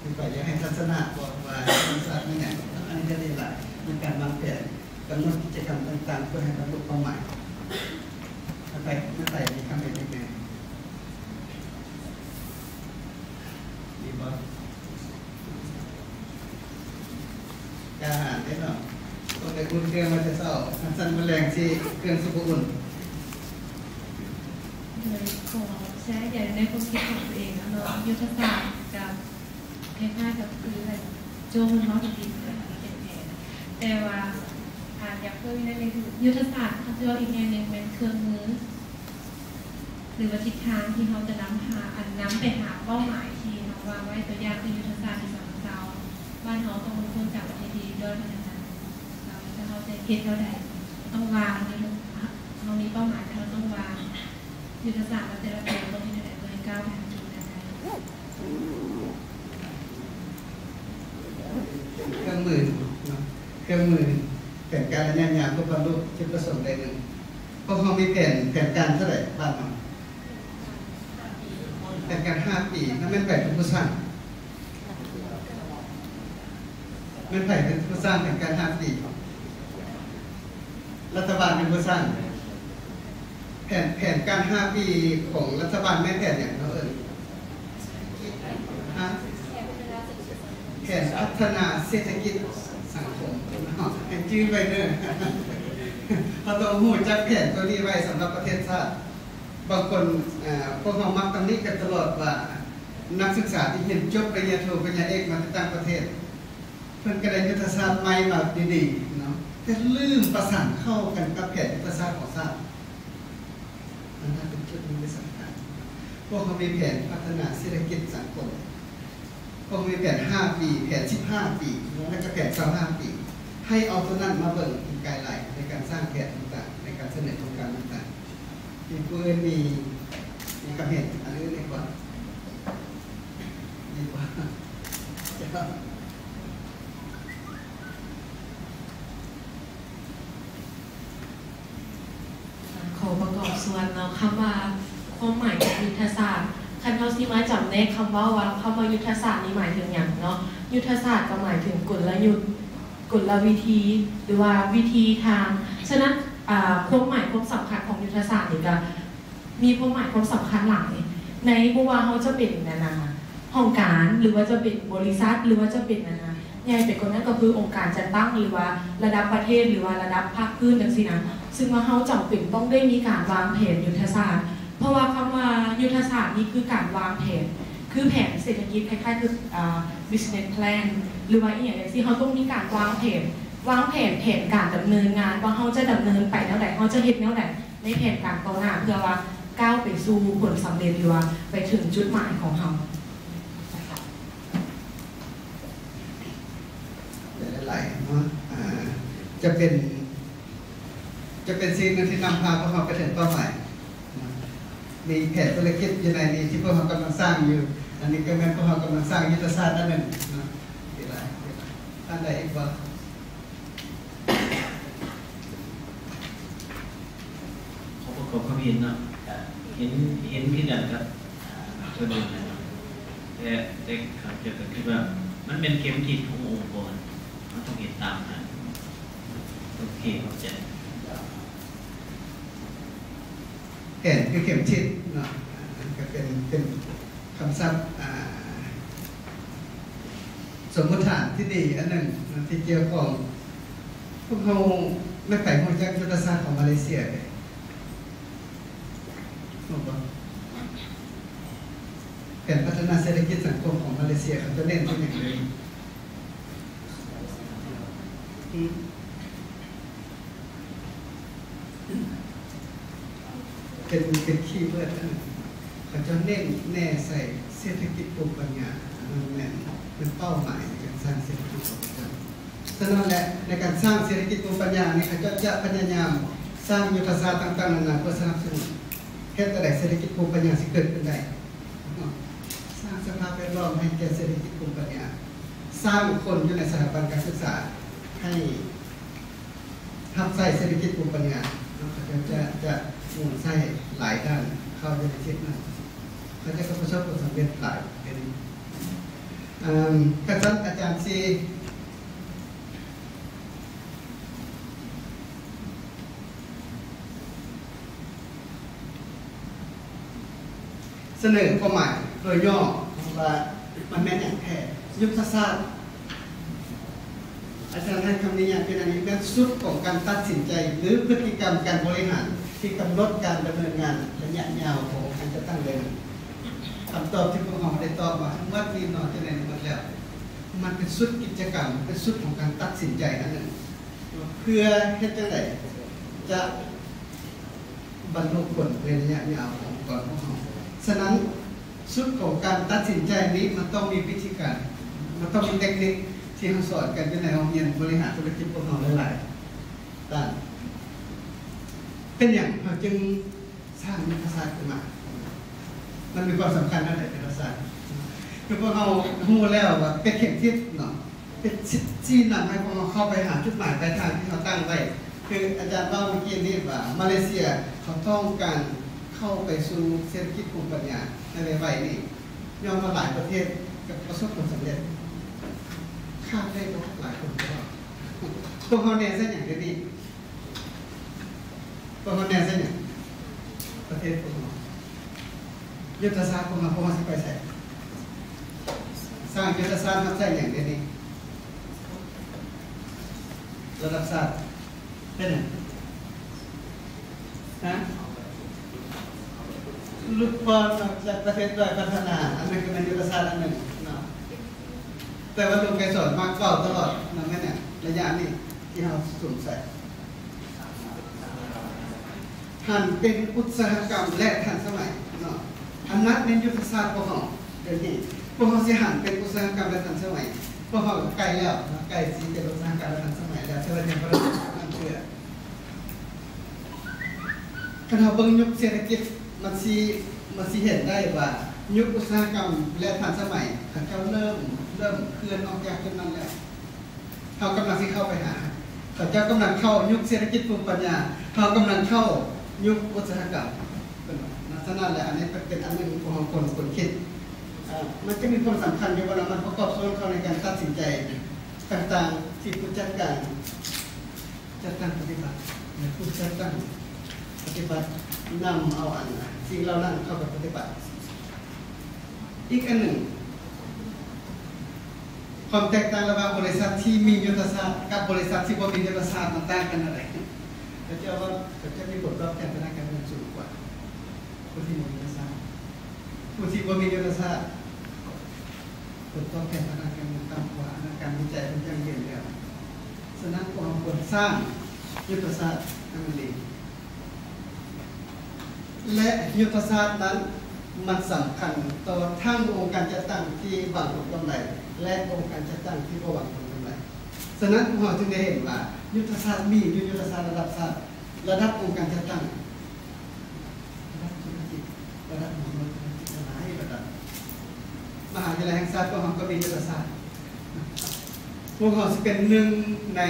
ຄືຂ້ອຍຢາກໃຫ້ທັດສະນະ ເພາະວ່າທຳມະຊາດມີຫຍັງ ອັນນີ້ກໍດີຫຼາຍ ໃນການວາງແຜນ ກຳນົດກິດຈະກຳຕ່າງໆ ເພື່ອໃຫ້ບັນລຸເປົ້າໝາຍ. ມາໄຕ່ ມາໄຕ່ມີຄຳເຫັນອີກແດ່ ດີບໍ່? ການເດ້ເນາະ ບໍ່ໄດ້ອຸ່ນເຄື່ອງມາແຕ່ເຊົ້າ ຄັນຊັ້ນມື້ແລງຊິເຄື່ອງຊິບໍ່ອຸ່ນ. ໂດຍ ຂໍແຊໃຫຍ່ໃນຄວາມຄິດຂອງຕົວເອງເນາະ ຍຸດທະສາດກັບ ຄ້າຍໆກັບຄືແບບໂຈ້ເພິ່ນເວົ້າດີໆ ແຕ່ວ່າ ອາ ຢາກເພີ່ມອີກໜ້ອຍໜຶ່ງ ຍຸດທະສາດ ຄັນຊິເວົ້າອີກແນວໜຶ່ງແມ່ນເຄື່ອງມື ຫຼືວ່າທິດທາງທີ່ເຮົາຈະນຳຫາ ອັນ ນຳໄປຫາເປົ້າໝາຍທີ່ເຮົາວາງໄວ້. ຕົວຢ່າງຄືຍຸດທະສາດປີສອງພັນຊາວ ບ້ານເຮົາຕ້ອງຫຼຸດພົ້ນຈາກປະເທດທີ່ດ້ອຍພັດທະນາ ແລ້ວເຮົາຈະເຮັດແນວໃດ? ຕ້ອງວາງ ເຮົາມີເປົ້າໝາຍ ແຕ່ເຮົາຕ້ອງວາງຍຸດທະສາດວ່າແຕ່ລະປີຕ້ອງເຮັດແນວໃດເພື່ອໃຫ້ກ້າວໄປຫາຈຸດນັ້ນໄດ້. ເຄື່ອງມືເນາະ ເຄື່ອງມື ແຜນການໄລຍະຍາວເພື່ອບັນລຸຈຸດປະສົງໃດໜຶ່ງ. ພວກເຮົາມີແຜນ ແຜນການເທົ່າໃດບ້ານເຮົາ? ແຜນການຫ້າປີ ແລ້ວແມ່ນໃຜເປັນຜູ້ສ້າງ? ແມ່ນໃຜເປັນຜູ້ສ້າງແຜນການຫ້າປີ? ລັດຖະບານເປັນຜູ້ສ້າງ. ແຜນ ແຜນການຫ້າປີຂອງລັດຖະບານແມ່ນແຜນຫຍັງເຮົາເອີ້ນ? ຮະ? ແຜນພັດທະນາເສດຖະກິດສັງຄົມເນາະ ໃຫ້ຈື່ໄວ້ເດີ. ເຮົາຕ້ອງຮູ້ຈັກແຜນຕົວນີ້ໄວ້ສຳລັບປະເທດຊາດ. ບາງຄົນ ເອີ ພວກເຮົາມັກຕຳໜິກັນຕະຫຼອດວ່າ ນັກສຶກສາທີ່ຮຽນຈົບປະລິນຍາໂທ ປະລິນຍາເອກມາແຕ່ຕ່າງປະເທດ ເພິ່ນກໍໄດ້ຍຸດທະສາດໃໝ່ມາດີໆເນາະ ແຕ່ລືມປະສານເຂົ້າກັນກັບແຜນຍຸດທະສາດຂອງຊາດ. ອັນນັ້ນເປັນຈຸດໜຶ່ງທີ່ສຳຄັນ. ພວກເຮົາມີແຜນພັດທະນາເສດຖະກິດສັງຄົມ ພວກເຮົາມີແຜນຫ້າປີ ແຜນສິບຫ້າປີ ແລ້ວກໍແຜນຊາວຫ້າປີ ໃຫ້ເອົາຕົວນັ້ນມາເບິ່ງເປັນໄກໄລນ໌ໃນການສ້າງແຜນຕ່າງໆ ໃນການສະເໜີໂຄງການຕ່າງໆ. ມີຜູ້ອື່ນມີ ມີຄຳເຫັນອັນອື່ນອີກບໍ່? ມີບໍ່? ຂໍປະກອບສ່ວນເນາະ ຄຳວ່າຄວາມໝາຍຂອງຍຸດທະສາດ ຄັນເຮົາຊິມາຈຳແນກຄຳເວົ້າວ່າ ຄຳວ່າຍຸດທະສາດນີ້ໝາຍເຖິງຫຍັງເນາະ? ຍຸດທະສາດກໍໝາຍເຖິງກົນລະຍຸດ ກົນລະວິທີ ຫຼືວ່າວິທີທາງ. ສະນັ້ນ ອາ ຄວາມໝາຍຄວາມສຳຄັນຂອງຍຸດທະສາດນີ້ກະ ມີຄວາມໝາຍຄວາມສຳຄັນຫຼາຍ ໃນບໍ່ວ່າເຮົາຈະເປັນ ອັນນາ ຫ້ອງການ ຫຼືວ່າຈະເປັນບໍລິສັດ ຫຼືວ່າຈະເປັນ ອັນນາ ໃຫຍ່ໄປກວ່ານັ້ນກໍຄືອົງການຈັດຕັ້ງ ຫຼືວ່າລະດັບປະເທດ ຫຼືວ່າລະດັບພາກພື້ນຈັ່ງຊີ້ນະ ຊຶ່ງວ່າເຮົາຈຳເປັນຕ້ອງໄດ້ມີການວາງແຜນຍຸດທະສາດ ເພາະວ່າຄຳວ່າຍຸດທະສາດນີ້ຄືການວາງແຜນ ຄືແຜນເສດຖະກິດ ຄ້າຍໆຄື ອາ business plan ຫຼືວ່າອີ່ຫຍັງຈັ່ງຊີ້ ເຮົາຕ້ອງມີການວາງແຜນ ວາງແຜນ ແຜນການດຳເນີນງານ ວ່າເຮົາຈະດຳເນີນໄປແນວໃດ ເຮົາຈະເຮັດແນວໃດ. ໃນແຜນການຕໍ່ໜ້າ ເພື່ອວ່າກ້າວໄປສູ່ຜົນສຳເລັດ ຫຼືວ່າໄປເຖິງຈຸດໝາຍຂອງເຮົາ. ຫຼາຍໆເນາະ ອ່າ ຈະເປັນ ຈະເປັນສິ່ງໜຶ່ງທີ່ນຳພາພວກເຮົາໄປເຖິງເປົ້າໝາຍເນາະ. ມີແຜນທຸລະກິດຢູ່ໃນນີ້ທີ່ພວກເຮົາກຳລັງສ້າງຢູ່, ອັນນີ້ກໍແມ່ນພວກເຮົາກຳລັງສ້າງຍຸດທະສາດອັນໜຶ່ງເນາະ. ມີຫຼາຍ ທ່ານໃດອີກບໍ່? ຂໍປະກອບຄວາມເຫັນເນາະ ເຫັນ ເຫັນຄືກັນກັບ ອ່າ ສ່ວນໜຶ່ງນະເນາະ ແຕ່ ແຕ່ຂ້າພະເຈົ້າກໍຄິດວ່າມັນແມ່ນເຂັມທິດຂອງອົງກອນ ເຮົາຕ້ອງເຮັດຕາມນັ້ນ. ໂອເຄ ເຂົ້າໃຈ. ແຜນຄືເຂັມທິດເນາະ ກໍເປັນ ເປັນຄຳສັບ ອ່າ ສົມມຸດຖານທີ່ດີອັນໜຶ່ງທີ່ກ່ຽວຂ້ອງ. ພວກເຮົາ ແມ່ນໃຜຮູ້ຈັກຍຸດທະສາດຂອງມາເລເຊຍເດ? ຮູ້ບໍ່? ແຜນພັດທະນາເສດຖະກິດສັງຄົມຂອງມາເລເຊຍ ເຂົາຈະເນັ້ນເປັນຫຍັງເດ? ເປັນ ເປັນຄີເວີດອັນໜຶ່ງ ເຂົາເຈົ້າເນັ້ນແນ່ໃສ່ເສດຖະກິດພູມປັນຍາ. ອັນນັ້ນແມ່ນ ແມ່ນເປົ້າໝາຍໃນການສ້າງເສດຖະກິດຂອງເຂົາເຈົ້າ. ສະນັ້ນແຫຼະ ໃນການສ້າງເສດຖະກິດພູມປັນຍານີ້ ເຂົາເຈົ້າຈະພະຍາຍາມສ້າງຍຸດທະສາດຕ່າງໆນານາ ເພື່ອສະໜັບສະໜູນເຮັດແນວໃດເສດຖະກິດພູມປັນຍາຊິເກີດຂຶ້ນໄດ້. ສ້າງສະພາບແວດລ້ອມໃຫ້ແກ່ເສດຖະກິດພູມປັນຍາ, ສ້າງຄົນຢູ່ໃນສະຖາບັນການສຶກສາໃຫ້ຮັບໃຊ້ເສດຖະກິດພູມປັນຍາເນາະ. ເຂົາເຈົ້າຈະ ຈະໝູນໃຊ້ຫຼາຍດ້ານເຂົ້າຢູ່ໃນເຂດນັ້ນ, ເຂົາເຈົ້າກໍປະສົບຜົນສຳເລັດຫຼາຍເປັນ ເອີ່ມ ຄັນຊັ້ນອາຈານຊິ ສະເໜີຄວາມໝາຍໂດຍຫຍໍ້ວ່າມັນແມ່ນຫຍັງແທ້. ຍຸດທະສາດ ອາຈານໃຫ້ຄຳນິຍາມເປັນອັນນີ້ ແມ່ນຊຸດຂອງການຕັດສິນໃຈ ຫຼື ພຶດຕິກຳການບໍລິຫານທີ່ກຳນົດການດຳເນີນງານໄລຍະຍາວຂອງການຈັດຕັ້ງເລີຍ. ຄຳຕອບທີ່ພວກເຮົາໄດ້ຕອບມາທັງໝົດນີ້ເນາະ ຈະແມ່ນໝົດແລ້ວ ມັນເປັນຊຸດກິດຈະກຳ ເປັນຊຸດຂອງການຕັດສິນໃຈອັນໜຶ່ງ ເພື່ອເຮັດຈັ່ງໃດຈະ ບັນລຸຜົນໃນໄລຍະຍາວຂອງອົງກອນຂອງເຮົາ. ສະນັ້ນ ຊຸດຂອງການຕັດສິນໃຈນີ້ ມັນຕ້ອງມີວິທີການ ມັນຕ້ອງມີເຕັກນິກທີ່ເຮົາສອນກັນຢູ່ໃນໂຮງຮຽນບໍລິຫານທຸລະກິດພວກເຮົາຫຼາຍໆດ້ານ. ເປັນຫຍັງເຮົາຈຶ່ງສ້າງຍຸດທະສາດຂຶ້ນມາ? ມັນມີຄວາມສຳຄັນອັນໃດ ຍຸດທະສາດ? ຄືພວກເຮົາຮູ້ແລ້ວວ່າເປັນເຂັມທິດເນາະ ເປັນຊີ້ນຳໃຫ້ພວກເຮົາເຂົ້າໄປຫາຈຸດໝາຍປາຍທາງທີ່ເຮົາຕັ້ງໄວ້. ຄືອາຈານເວົ້າເມື່ອກີ້ນີ້ວ່າ ມາເລເຊຍເຂົາຕ້ອງການເຂົ້າໄປສູ່ເສດຖະກິດພູມປັນຍາໃນໄວໆນີ້ ຍ້ອນວ່າຫຼາຍປະເທດກໍປະສົບຜົນສຳເລັດ. ຂາດໄດ້ບໍ່ຫຼາຍຄົນກໍ ພວກເຮົາແນ່ໃສ່ຫຍັງດຽວນີ້? ພວກເຮົາແນ່ໃສ່ຫຍັງ? ປະເທດພວກເຮົາ ຍຸດທະສາດພວກເຮົາ ພວກເຮົາຊິໄປໃສ? ສ້າງຍຸດທະສາດຮັບໃຊ້ຫຍັງດຽວນີ້? ລະດັບຊາດ ເປັນຫຍັງ? ຮະ? ຫຼຸດຜ່ອນອອກຈາກປະເທດດ້ອຍພັດທະນາ ອັນນັ້ນກໍແມ່ນຍຸດທະສາດອັນໜຶ່ງເນາະ. ແຕ່ວ່າລຸງໄກສອນມັກເວົ້າຕະຫຼອດ ນັ້ນແມ່ນຫຍັງ? ໄລຍະນີ້ທີ່ເຮົາສວມໃສ່ ຫັນເປັນອຸດສາຫະກຳ ແລະ ທັນສະໄໝເນາະ. ອັນນັ້ນແມ່ນຍຸດທະສາດພວກເຮົາດຽວນີ້. ພວກເຮົາຊິຫັນເປັນອຸດສາຫະກຳ ແລະ ທັນສະໄໝ. ພວກເຮົາກໍໃກ້ແລ້ວເນາະ ໃກ້ຊິເປັນອຸດສາຫະກຳ ແລະ ທັນສະໄໝແລ້ວ ແຕ່ວ່າຍັງບໍ່ໄດ້ເປັນນັ້ນເທື່ອ. ຄັນເຮົາເບິ່ງຍຸກເສດຖະກິດ ມັນຊິ ມັນຊິເຫັນໄດ້ວ່າ ຍຸກອຸດສາຫະກຳ ແລະ ທັນສະໄໝ ເຂົາເຈົ້າເລີ່ມ ເລີ່ມເຄື່ອນອອກຈາກຈຸດນັ້ນແລ້ວ. ເຮົາກຳລັງຊິເຂົ້າໄປຫາ ເຂົາເຈົ້າກຳລັງເຂົ້າຍຸກເສດຖະກິດພູມປັນຍາ ເຮົາກຳລັງເຂົ້າຍຸກອຸດສາຫະກຳ ເພິ່ນວ່າ. ສະນັ້ນແຫຼະ ອັນນີ້ເປັນອັນໜຶ່ງຂອງຄົນ ຄົນຄິດ ເອີ ມັນຈະມີຄວາມສຳຄັນຢູ່ວ່າ ມັນປະກອບສ່ວນເຂົ້າໃນການຕັດສິນໃຈຕ່າງໆ ທີ່ຜູ້ຈັດການ ຈັດຕັ້ງປະຕິບັດ ແລະ ຜູ້ຈັດຕັ້ງປະຕິບັດ ນຳເອົາອັນສິ່ງເຫຼົ່ານັ້ນເຂົ້າໄປປະຕິບັດ. ອີກອັນໜຶ່ງ ຄວາມແຕກຕ່າງລະຫວ່າງບໍລິສັດທີ່ມີຍຸດທະສາດກັບບໍລິສັດທີ່ບໍ່ມີຍຸດທະສາດ ມັນຕ່າງກັນແນວໃດ? ເຂົາເຈົ້າວ່າ ເຂົາເຈົ້າມີຜົນຕອບແທນທາງດ້ານການເງິນສູງກວ່າ ຜູ້ທີ່ມີຍຸດທະສາດ. ຜູ້ທີ່ບໍ່ມີຍຸດທະສາດ ຜົນຕອບແທນທາງດ້ານການເງິນຕ່ຳກວ່າ ອັນນັ້ນການວິໄຈເພິ່ນຢັ້ງຢືນແລ້ວ. ສະນັ້ນ ພວກເຮົາຄວນສ້າງຍຸດທະສາດໃຫ້ມັນດີ. ແລະ ຍຸດທະສາດນັ້ນ ມັນສຳຄັນຕໍ່ທັງອົງການຈັດຕັ້ງທີ່ຫວັງຜົນກຳໄລ ແລະ ອົງການຈັດຕັ້ງທີ່ບໍ່ຫວັງຜົນກຳໄລ. ສະນັ້ນ, ພວກເຮົາຈຶ່ງໄດ້ເຫັນວ່າ ຍຸດທະສາດມີຢູ່ ຍຸດທະສາດລະດັບຊາດ, ລະດັບອົງການຈັດຕັ້ງ, ລະດັບທຸລະກິດ, ລະດັບມະຫາວິທະຍາໄລ, ລະດັບມະຫາວິທະຍາໄລແຫ່ງຊາດຂອງເຮົາກໍມີຍຸດທະສາດ. ພວກເຮົາຊິເປັນໜຶ່ງໃນ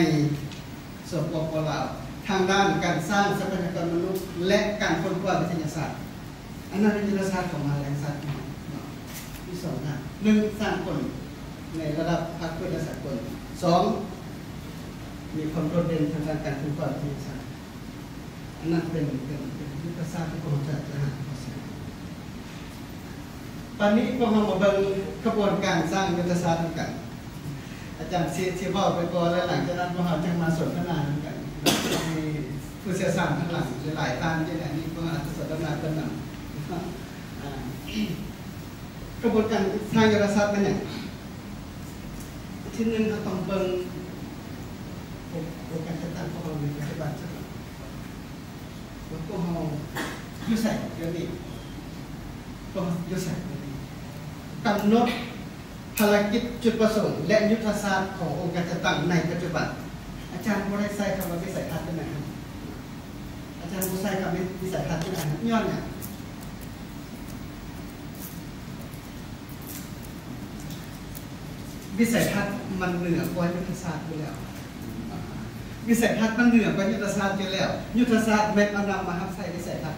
ສປປ ລາວ ທາງດ້ານການສ້າງຊັບພະຍາກອນມະນຸດ ແລະ ການຄົ້ນຄວ້າວິທະຍາສາດ. ອັນນັ້ນເປັນຍຸດທະສາດຂອງມະຫາວິທະຍາໄລແຫ່ງຊາດຂອງເຮົາເນາະ. ມີສອງດ້ານ, ໜຶ່ງ ສ້າງຄົນໃນລະດັບພາກພື້ນ ແລະ ສາກົນ, ສອງ ມີຄວາມໂດດເດັ່ນທາງດ້ານການຄົ້ນຄວ້າວິທະຍາສາດ. ອັນນັ້ນເປັນ, ເປັນ, ເປັນຍຸດທະສາດທີ່ພວກເຮົາຈະ, ຈະຫາຂໍ້ສະເໜີ. ບາດນີ້ພວກເຮົາມາເບິ່ງຂະບວນການສ້າງຍຸດທະສາດນຳກັນ. ອາຈານຊິ, ຊິເວົ້າໄປກ່ອນ ແລະ ຫຼັງຈາກນັ້ນພວກເຮົາຈຶ່ງມາສົນທະນານຳກັນ. ມີຜູ້ຊ່ຽວຊານທາງຫຼັງຫຼາຍໆທ່ານຢູ່ໃນນີ້ ພວກເຮົາອາດຈະສົນທະນາເພິ່ນນຳ. ອາ, ຂະບວນການສ້າງຍຸດທະສາດແມ່ນຫຍັງ? ທີໜຶ່ງ ເຮົາຕ້ອງເບິ່ງໂຄງການຈັດຕັ້ງຂອງເຮົາໃນປັດຈຸບັນ ວ່າພວກເຮົາຢູ່ໃສດຽວນີ້, ພວກເຮົາຢູ່ໃສດຽວນີ້. ກຳນົດພາລະກິດ, ຈຸດປະສົງ ແລະ ຍຸດທະສາດຂອງອົງການຈັດຕັ້ງໃນປັດຈຸບັນ. ອາຈານບໍ່ໄດ້ໃຊ້ຄຳວ່າວິໄສທັດຢູ່ໃນຫັ້ນ. ອາຈານບໍ່ໃຊ້ຄຳວ່າວິໄສທັດຢູ່ໃນຫັ້ນ. ຍ້ອນຫຍັງ? ວິໄສທັດມັນເໜືອກວ່າຍຸດທະສາດຢູ່ແລ້ວ. ວິໄສທັດມັນເໜືອກວ່າຍຸດທະສາດຢູ່ແລ້ວ. ຍຸດທະສາດແມ່ນເອົານຳມາຮັບໃຊ້ວິໄສທັດ.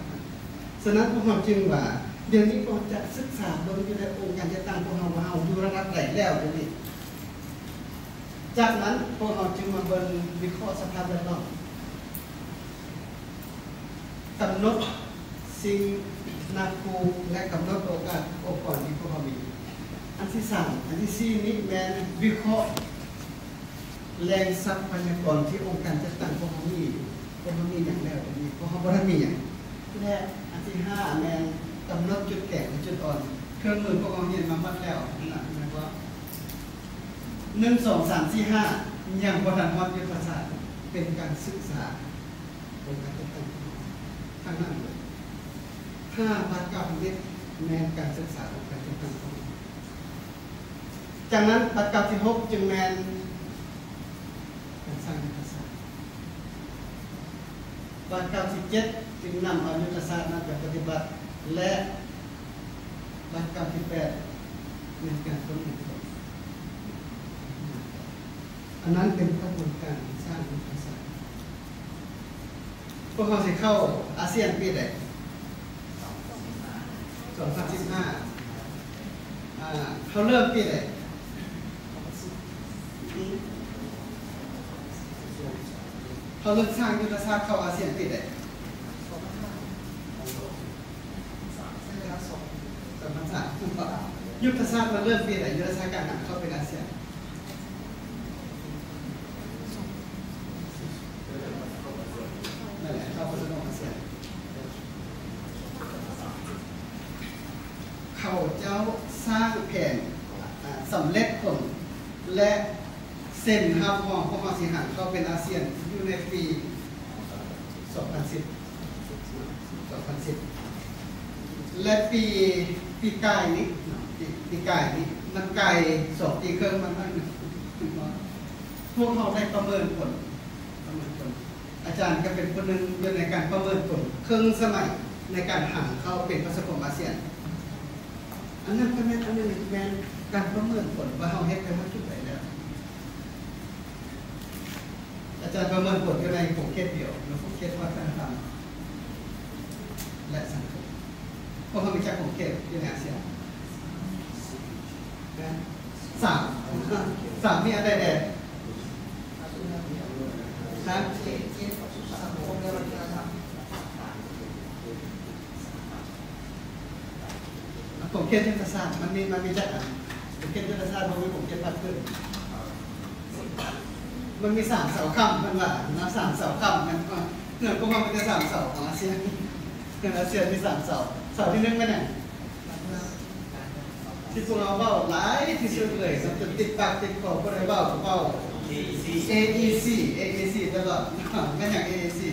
ສະນັ້ນພວກເຮົາຈຶ່ງວ່າ ດຽວນີ້ພວກເຮົາຈະສຶກສາເບິ່ງຢູ່ໃນອົງການຈັດຕັ້ງພວກເຮົາ ວ່າເຮົາຢູ່ລະດັບໃດແລ້ວດຽວນີ້. ຈາກນັ້ນພວກເຮົາຈຶ່ງມາເບິ່ງວິເຄາະສະພາບແວດລ້ອມ. ກຳນົດສິ່ງນັບຜູ້ ແລະ ກຳນົດໂອກາດອົງກອນທີ່ພວກເຮົາມີ. ອັນທີສາມ, ອັນທີສີ່ນີ້ແມ່ນວິເຄາະແຫຼ່ງຊັບພະຍາກອນທີ່ອົງການຈັດຕັ້ງພວກເຮົາມີ. ພວກເຮົາມີຫຍັງແລ້ວດຽວນີ້? ພວກເຮົາບໍ່ທັນມີຫຍັງ. ແລະ ອັນທີຫ້າແມ່ນກຳນົດຈຸດແຂງ ແລະ ຈຸດອ່ອນ. ເຄື່ອງມືພວກເຮົາຮຽນມາໝົດແລ້ວ. ນັ້ນແມ່ນບໍ່? ໜຶ່ງ ສອງ ສາມ ສີ່ ຫ້າ ຍັງບໍ່ທັນຮອດຍຸດທະສາດ. ເປັນການສຶກສາ ອົງການຈັດຕັ້ງຂອງເຮົາທັງນັ້ນເລີຍ. ຫ້າ ບາດເກົ້າ ສິບເອັດ ແມ່ນການສຶກສາອົງການຈັດຕັ້ງຂອງເຮົາ. ຈາກນັ້ນ ບາດເກົ້າ ສິບຫົກ ຈຶ່ງແມ່ນການສ້າງຍຸດທະສາດ. ບາດເກົ້າ ສິບເຈັດ ຈຶ່ງນຳເອົາຍຸດທະສາດນັ້ນໄປປະຕິບັດ ແລະ ບາດເກົ້າ ສິບແປດ ແມ່ນການປະເມີນຜົນ. ອັນນັ້ນເປັນຂະບວນການສ້າງຍຸດທະສາດ. ພວກເຮົາຊິເຂົ້າອາຊຽນປີໃດ? ສອງພັນສິບຫ້າ. ອາ, ເຮົາເລີ່ມປີໃດ? ເຮົາເລີ່ມສ້າງຍຸດທະສາດເຂົ້າອາຊຽນປີໃດ? ສອງພັນສາມ. ຍຸດທະສາດມັນເລີ່ມປີໃດ? ຍຸດທະສາດການນຳເຂົ້າເປັນອາຊຽນ. ນັ້ນແຫຼະ ເຂົ້າໄປສະໜອງອາຊຽນ. ເຂົາເຈົ້າສ້າງແຜນ, ອາ, ສຳເລັດຜົນ ແລະ ເຊັນຮັບຮອງພວກເຮົາຊິຫັນເຂົ້າເປັນອາຊຽນຢູ່ໃນປີສອງພັນສິບ. ສອງພັນສິບ ແລະ ປີ, ປີກາຍນີ້ເນາະ, ປີ, ປີກາຍນີ້ ມັນກາຍສອງປີເຄິ່ງມາໜ້ອຍໜຶ່ງ. ພວກເຮົາໄດ້ປະເມີນຜົນ, ປະເມີນຜົນ. ອາຈານກໍເປັນຜູ້ໜຶ່ງຢູ່ໃນການປະເມີນຜົນເຄິ່ງສະໄໝໃນການຫັນເຂົ້າເປັນປະຊາຄົມອາຊຽນ. ອັນນັ້ນກໍແມ່ນ, ອັນນັ້ນແມ່ນການປະເມີນຜົນວ່າເຮົາເຮັດໄປຮອດຈຸດໃດແລ້ວ. ອາຈານປະເມີນຜົນຢູ່ໃນຂົງເຂດດຽວ, ໃນຂົງເຂດວັດທະນະທຳ ແລະ ສັງຄົມ. ພວກເຮົາມີຈັກຂົງເຂດຢູ່ໃນອາຊຽນ? ສາມ. ສາມ ມີອັນໃດແດ່? ຮະ? ຂົງເຂດຍຸດທະສາດ ມັນມີ, ມັນມີຈັກອັນ? ຂົງເຂດຍຸດທະສາດບໍ່ມີຂົງເຂດພາກພື້ນ. ມັນມີສາມເສົາຄ້ຳ ເພິ່ນວ່ານະ, ສາມເສົາຄ້ຳ. ແມ່ນ ເຮືອນພວກເຮົາມີແຕ່ສາມເສົາຂອງອາຊຽນ. ເຮືອນອາຊຽນມີສາມເສົາ. ເສົາທີໜຶ່ງແມ່ນຫຍັງ? ທີ່ພວກເຮົາເວົ້າຫຼາຍທີ່ສຸດເລີຍ ຈົນຕິດປາກຕິດຄໍ ຜູ້ໃດເວົ້າກໍເວົ້າ ເອອີຊີ ເອອີຊີຕະຫຼອດ. ແມ່ນຫຍັງ ເອອີຊີ?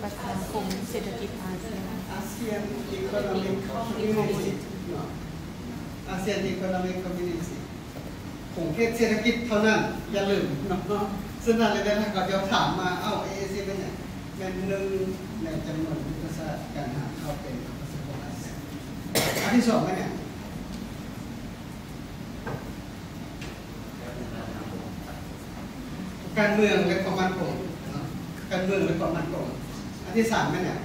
ປະຊາຄົມເສດຖະກິດອາຊຽນ ອາຊຽນອີໂຄໂນມິກຄອມມູນິດເນາະ ອາຊຽນອີໂຄໂນມິກຄອມມູນິດ ຂົງເຂດເສດຖະກິດເທົ່ານັ້ນ ຢ່າລືມເນາະ. ສະນັ້ນແລ້ວ ເວລາເຂົາເຈົ້າຖາມມາ ເອົ້າ ເອເອຊີ ແມ່ນຫຍັງ? ແມ່ນໜຶ່ງໃນຈຳນວນຍຸດທະສາດການຫາເຂົ້າເປັນປະຊາຄົມອາຊຽນ. ອັນທີສອງແມ່ນຫຍັງ? ການເມືອງ ແລະ ຄວາມໝັ້ນຄົງເນາະ ການເມືອງ ແລະ ຄວາມໝັ້ນຄົງ. ອັນທີສາມແມ່ນຫຍັງ?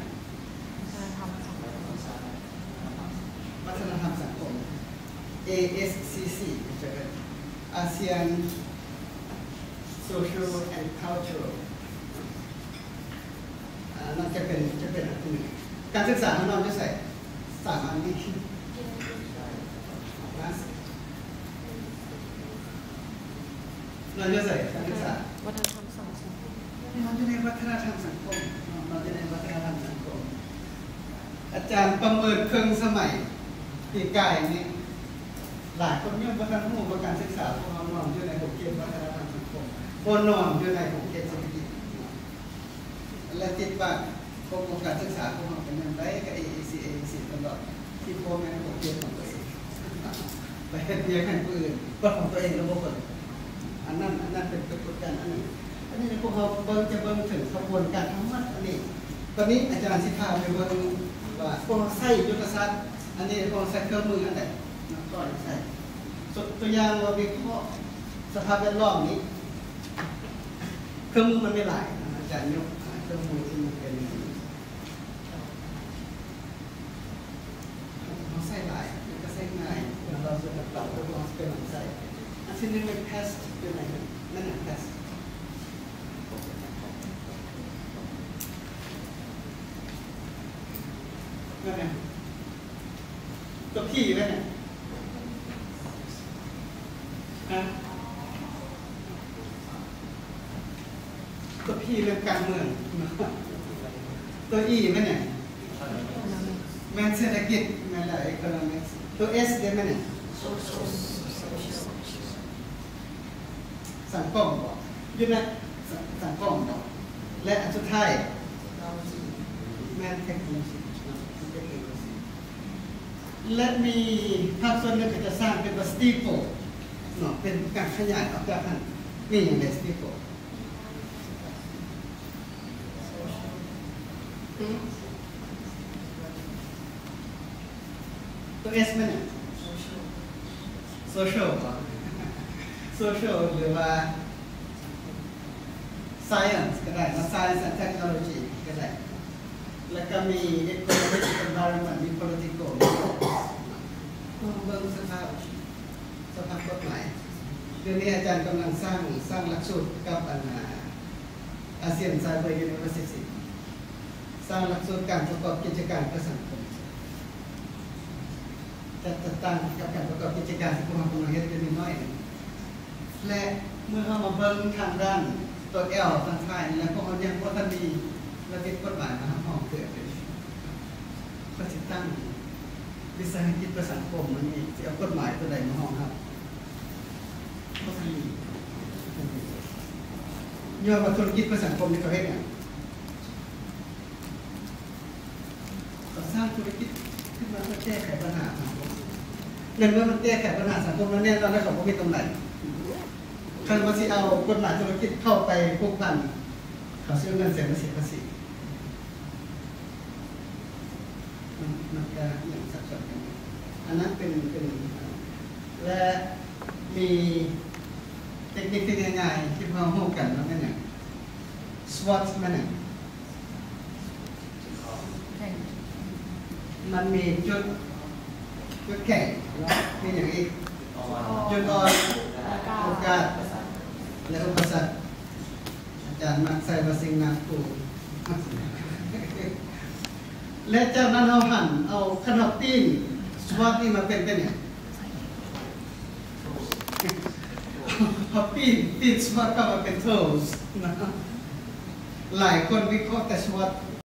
ວັດທະນະທຳສັງຄົມ ເອເອສຊີຊີ ASCC ເປັນ ASEAN Social and Cultural ອາ ນັ້ນຈະເປັນ ຈະເປັນອັນທີໜຶ່ງ. ການສຶກສາເຮົານອນຢູ່ໃສ? ສາມອັນນີ້ ນອນຢູ່ໃສ? ການສຶກສາ ວັດທະນະທຳສັງຄົມ ນອນຢູ່ໃນວັດທະນະທຳສັງຄົມເນາະ ນອນຢູ່ໃນວັດທະນະທຳສັງຄົມ. ອາຈານປະເມີນເຄິ່ງສະໄໝປີກາຍນີ້ ຫຼາຍຄົນຍັງບໍ່ທັນຮູ້ວ່າການສຶກສາພວກເຮົານອນຢູ່ໃນຂົງເຂດວັດທະນະທຳສັງຄົມ ບໍ່ນອນຢູ່ໃນຂົງເຂດເສດຖະກິດເນາະ ແລະ ຄິດວ່າ ພວກການສຶກສາພວກເຮົາເປັນແນວໃດ ກໍເອເອຊີ ເອເອຊີ ຕະຫຼອດ ທີ່ບໍ່ແມ່ນຂອງເຂດຂອງຕົວເອງ ໄປເຮັດວຽກໃຫ້ຜູ້ອື່ນ ບໍ່ຂອງຕົວເອງລະບໍ່ເບິ່ງ. ອັນນັ້ນ ອັນນັ້ນເປັນປາກົດການອັນໜຶ່ງ. ອັນນີ້ພວກເຮົາເບິ່ງ ຈະເບິ່ງເຖິງຂະບວນການທັງໝົດອັນນີ້. ບັດນີ້ອາຈານຊິພາໄປເບິ່ງວ່າ ພວກເຮົາໃຊ້ຍຸດທະສາດ ອັນນີ້ພວກເຮົາໃຊ້ເຄື່ອງມືອັນໃດເນາະ ກໍໃຊ້ ຕົວຢ່າງວ່າວິເຄາະສະພາບແວດລ້ອມນີ້ ເຄື່ອງມືມັນມີຫຼາຍນະ ອາຈານຍົກເຄື່ອງມືທີ່ມັນເປັນ ເຮົາໃຊ້ຫຼາຍ ມັນກໍໃຊ້ງ່າຍ ເວລາເຮົາເປັນນຳໃຊ້. ອັນທີໜຶ່ງແມ່ນ past ເປັນຫຍັງ? ແມ່ນຫຍັງ past? ແມ່ນຫຍັງ? ຕົວ P ແມ່ນຫຍັງ? ຮະ? ຕົວ P ແມ່ນການເມືອງ. ຕົວ E ແມ່ນຫຍັງ? ແມ່ນເສດຖະກິດ ແມ່ນແລ້ວ economics. ຕົວ S ເດ ແມ່ນຫຍັງ? ສັງຄົມບໍ? ຢູ່ໃນ ສັງ ສັງຄົມບໍ? ແລະ ອັນສຸດທ້າຍ ແມ່ນເທັກໂນໂລຊີເນາະ ເທັກໂນໂລຊີ. ແລະ ມີພາກສ່ວນໜຶ່ງເຂົາຈະສ້າງເປັນວ່າ steeple ເນາະ ເປັນການຂະຫຍາຍອອກຈາກຫັ້ນ. ມີຫຍັງແດ່ steeple? ຕົວ S ແມ່ນຫຍັງ? Social ບໍ? Social ຫຼືວ່າ Science ກໍໄດ້ເນາະ Science and Technology ກໍໄດ້. ແລ້ວກໍມີ Economic Environment ມີ Political ເບິ່ງສະພາບ ສະພາບກົດໝາຍ. ດຽວນີ້ອາຈານກຳລັງສ້າງ ສ້າງຫຼັກສູດກັບອັນ ອາ ASEAN Cyber University ສ້າງຫຼັກສູດການປະກອບກິດຈະການເພື່ອສັງຄົມ ຈະ ຈະຕ່າງກັບການປະກອບກິດຈະການທີ່ພວກເຮົາກຳລັງເຮັດຢູ່ນີ້ໜ້ອຍໜຶ່ງ. ແລະ ເມື່ອເຮົາມາເບິ່ງທາງດ້ານຕົວ L ທາງທ້າຍນີ້ແຫຼະ ພວກເຮົາຍັງບໍ່ທັນມີລະບຽບກົດໝາຍມາຮັບຮອງເທື່ອເລີຍ. ເຂົາຊິຕັ້ງວິສາຫະກິດເພື່ອສັງຄົມ ມັນມີ ຊິເອົາກົດໝາຍຕົວໃດມາຮອງຮັບ? ບໍ່ທັນມີ. ຍ້ອນວ່າທຸລະກິດເພື່ອສັງຄົມນີ້ເຂົາເຮັດຫຍັງ? ກໍສ້າງທຸລະກິດຂຶ້ນມາເພື່ອແກ້ໄຂບັນຫາສັງຄົມ. ໃນເມື່ອມັນແກ້ໄຂບັນຫາສັງຄົມແລ້ວ ແນ່ນອນແລ້ວເຂົາບໍ່ມີກຳໄລ. ຄັນວ່າຊິເອົາກົດໝາຍທຸລະກິດເຂົ້າໄປພົວພັນ ເຂົາຊິເອົາເງິນໃສມາເສຍພາສີ? ມັນ ມັນກະຍັງສັບສົນກັນ. ອັນນັ້ນເປັນ ເປັນ ແລະ ມີເຕັກນິກທີ່ງ່າຍໆທີ່ພວກເຮົາຮູ້ກັນວ່າແມ່ນຫຍັງ? SWOT ແມ່ນຫຍັງ? ແຂງ ມັນມີຈຸດ ຈຸດແຂງ ແລ້ວມີຫຍັງອີກ? ຈຸດອ່ອນ ໂອກາດ ແລະ ອຸປະສັກ. ອາຈານມັກໃຊ້ວ່າສິ່ງນາຄູ ແລະ ຈາກນັ້ນເຮົາຫັນເອົາ ຄັນເຮົາປີ້ນ SWOT ນີ້ມາເປັນ ເປັນຫຍັງ? ເຮົາປີ້ນ ປີ້ນ SWOT ເຂົ້າມາເປັນ TOES ນະ. ຫຼາຍຄົນວິເຄາະແຕ່ SWOT